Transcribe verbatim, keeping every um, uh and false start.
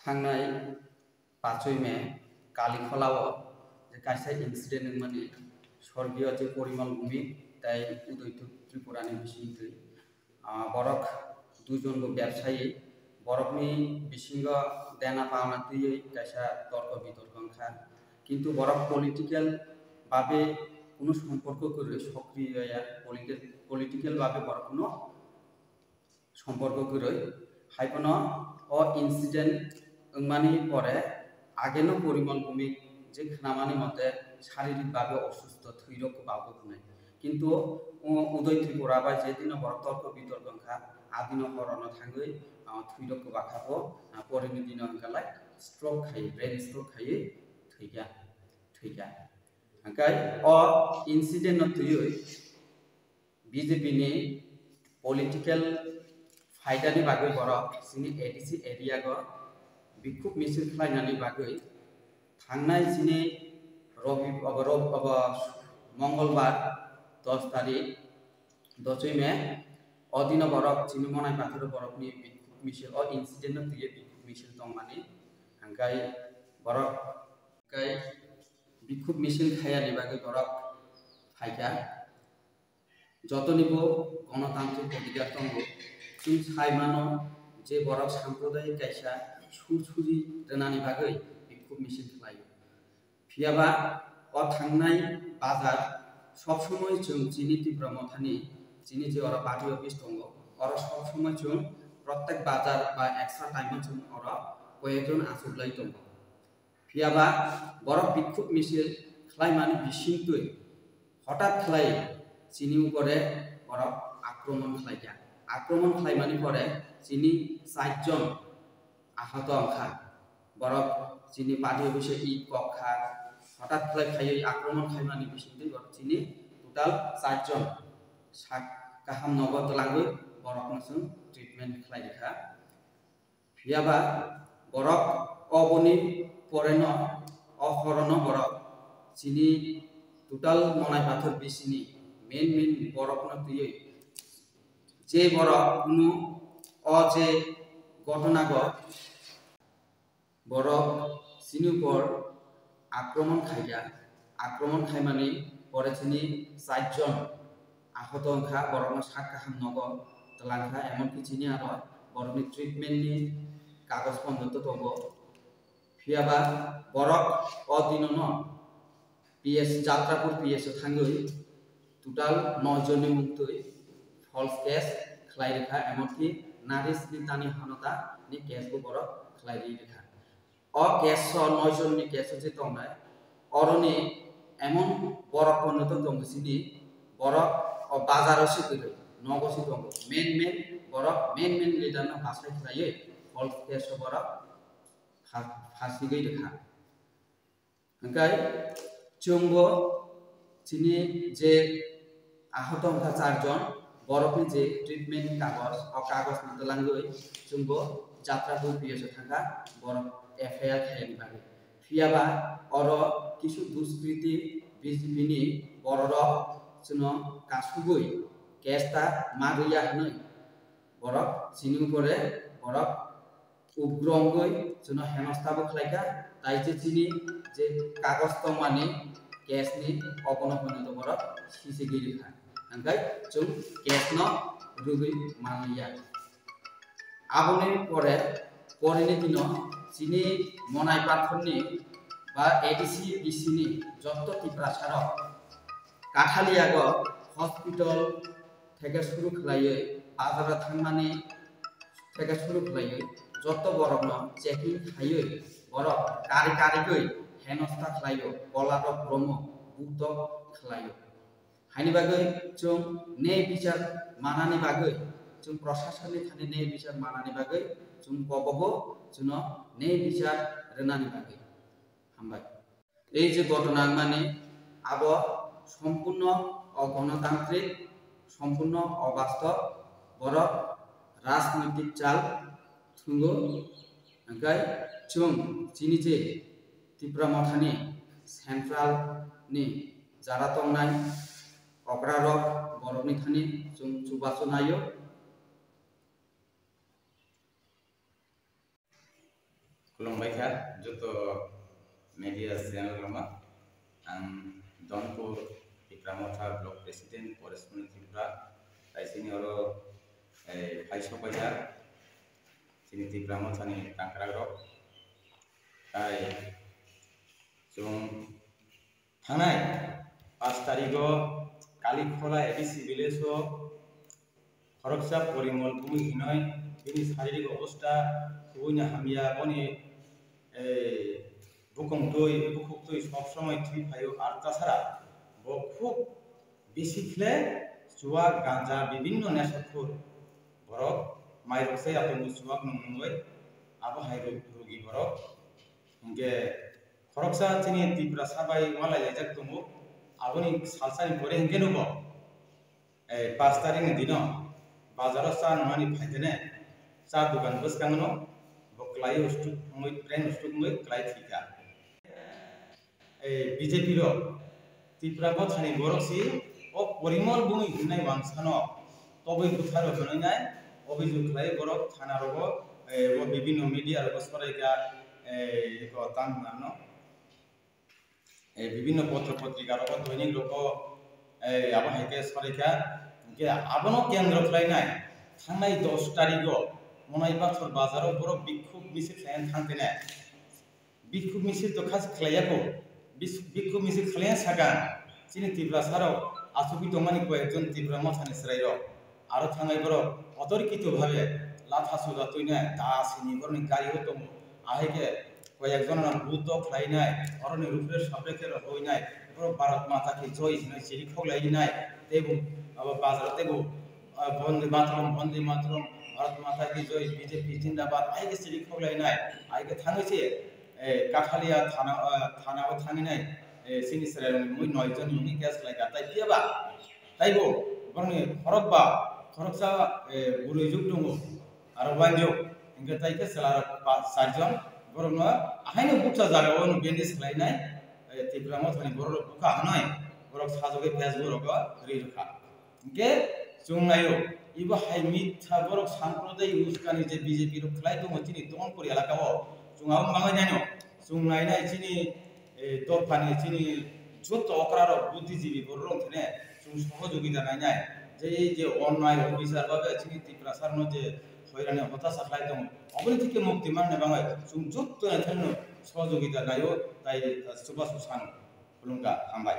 Thangnai pachoi me Kalikholao je kaisa incident wngmani sorgiyo je Porimal Bhumik tai Udoy Tripurani bisingtwi, ah, borok duijon bo bebsayi, borokni bisingo dena pauna twiwi kaisa torko bitorko wngkha, kintu borok political babe kunu somporko kwrwi, sokriyo ya, politi-, political babe borok kunu somporko kwrwi. Haiphano o incident wngmani pore ageno Porimal Bhumik je khnamani mote sharirik babe osustho, thwirok kwbangbo hwnwi. Kintu, o, Udoy Tripura bai je dino borok torko bitorko wngkha, a dino horono thangwi, ah, thwirok kwbakha bo, ah, poreni dino hwnkalai stroke khai, brain stroke khaiwi thwikha, thwikha. Hwnkhe o incident no twiwi B J P ni political fighter ni bagwi borok chini A D C area go bikhuk misil khlainani bagwi thangnai chini Robi-, obo, Rob-, obo Mongolbar dos tarik, dochoi me, o dino borok chini Monai Pathor borokni bikhuk misil, o incident no twiwi bikhuk misil tongmani, hwnkhe borok, hwnkhe bikhuk misil khaiyani bagwi borok phaikha. Jotoni bo gonotantrik odhikar tongo. Chwng sai mano je borok sampradayik kaisa sur suri rwnani bagwi bikhuk misil khlaio. Phiyaba o thangnai bazar sob somoi chwng chini Tipra Mothani, chini je oro party office tongo, oro sob somoi chwng protek bazar ba extra time o chwng oro koyekjon achuklai tongo. Phiyaba borok bikhuk misil khlaimani bisingtwi hotat khlai chini upore borok akromon khlaikha. Akromon khlaimani pore chini charjon ahoto wngkha. Borok chini party office o it kok kha, hotat khlai phaiwi akromon khaimani bisingtwi borok chini total charjon sak kaham nogo twlangwi borokno chwng treatment khlai rikha. Phiyaba borok oboni poreno, o horono borok chini total Monai Pathor bisini main main borokno twiwi je borok kunu o je gotonago borok chini upor akromon khaikha, akromon khaimani pore chini charjon ahoto wngkha, borokno sak kaham nogo twlangkha, emonki chini aro borokni treatment ni kagoj ponjoto tongo. Phiyaba borok o dinono P S, Jatrapur P S o thangwi total noi jonni mungtwi false case khlai rikha, emonki Naresh Nitani Hanota ni case bo borok khlai ri rikha. O case o noi jonni case o je tongnai, oroni emon borok ponjoto tongo chini, borok o bazar o se kwrwi, nogo se tongo, main main borok, main main leader no bachai khlaiwi false case o borok pha-, phasigwi rikha. Hwnkhe chwngbo chini je ahoto wngkha charjon, borokni je treatment kagoj, o kagojno twlangwi chwngbo Jatrapur P S o thangkha, borok F I R khaiyani bagwi. Phiyaba oro kisu duskriti B J P ni bororok chwngno kasugwi case ta ma rwya hwnwi borok chini upore borok ugro wngwi chwngno henosta bo khlaikha, tai je chini je kagoj tongmani case ni obono hwnwi to borok sisigi rikha, hwnkhe chwng case no rwgwi manliya. Aboni pore, poreni dino chini Monai Pathorni ba A D C B C ni jotto Tiprasarok Kathaliago hospital theke suru khlaiwi, bazaro thangmani theke suru khlaiwi, jotto borokno checking khaiwi, borok kari karigwi henosta khlaio, kolarok kromo, buktok khlaio. Haini bagwi chwng nei bichar manani bagwi, chwng proshasonni thani nei bichar manani bagwi chwng kobogo chwngno nei bichar rwnani bagwi. Hambai. Ei je ghotona wngmani, abo sompurno ogonotantrik, sompurno obastob, borok rajnoitik chal thwngo, hwnkhe chwng chini je Tipra Mothani central ni jara tongnai okrarok borokni thani chwng chubachu naio. Khulumbai kha joto media channel rokno. Ang Donpur Tipra Motha Block President Paresh Moni Tripura, tai chini oro, eh, phai sokpaijak chini Tipra Mothani tangkrak rok. Tai chwng thangnai pash tarigo Kalikhola A D C village o khoroksa Porimol Bhumi hinoi bini saririk obostha kubuino hamya, boni, eh, bukong twi, bukhuk twi sob somoi thwi phaio, ar tasara bo khub bisi khle chuwak, ganja, bibinno nesakhur borok mairok se atongo chuwak nung nungwi, abo hai rug-, rugi borok. Hinkhe khoroksa chini Tiprasa bai walai laijak tongo, aboni salsani pore hinkhe nugo, eh, pash tarikni dino bazaro cha nungnani phaikhe ne cha dogan bwskango bo kwlai ustuk wngwi, prank ustuk wngwi kwlai thwikha. Eh, B J P rok Tipra Mothani borok si o Porimol Bhumi hinai wansano tobwi bwtharo hwnwi nai obijok khlai borok thana rogo, eh, o bibinno media rogo soraikha, eh, eko tam hwnano, eh, bibinno potro potrika rogo, doinik rogo, eh, abo hai khe soraikha. Hinkhe abono kendro khlainai thangnai dos tarigo Monai Pathor bazaro borok bikhuk misil khlaina thangkhe ne. Bikhuk misil to khasi khlaiya kho. Bis-, bikhuk misil khlaiya sakang chini Tiprasa rok achugwi tongmani koyekjon Tipra Mothani chwrairok. Aro thangwi borok otorkito bhabe latha suda twinai da sini borokni gari o tongo. Ahai khe koyekjon no buddo khlainai, oroni rupre sapre khe rohoinai. Borok Bharat Mata ki Jai hinwi chiri khoklainai. Teibo abo bazar teibo, ah, Bonde Mataram, Bonde Mataram, Bharat Mata ki Jai, B J P Zindabad, ahai khe chiri khoklainai. Ahai khe thangwi se eh, Kathalia thana, eh, thana o thangwi nai, eh, chini chwrairokni mui noi joni mungni case khlai kha. Tai phiya ba, taibo borokni khorok ba, khoroksa, eh, bwrwi juk tongo, aro uanjok, hinkhe tai khe chwla rok pa, char jon, borokno ahaino bukcha jaga o bandage khlai nai, eh, Tipra Mothani borok rok bukha hwnwi borok sajagwi Facebook rogo ri rwkha. Hinkhe chwng naio, ibo hai mitha borok samprodai uskani je B J P rok khlai tongo chini Donpur elaka o. Chwng abo mangai naino, chwng nainai chini, eh, dophani chini joto okra rok buddhijibi borok rok thene chwng sohojogita nainai. Je ei je onnai obisar babe chini Tiprasa rokno je hoirani hotasa khlai tongo, oboni thike mukti manna bagwi chwng joto naithani sohojogita naio, tai, eh, chubachu sano. Khulumkha, hambai.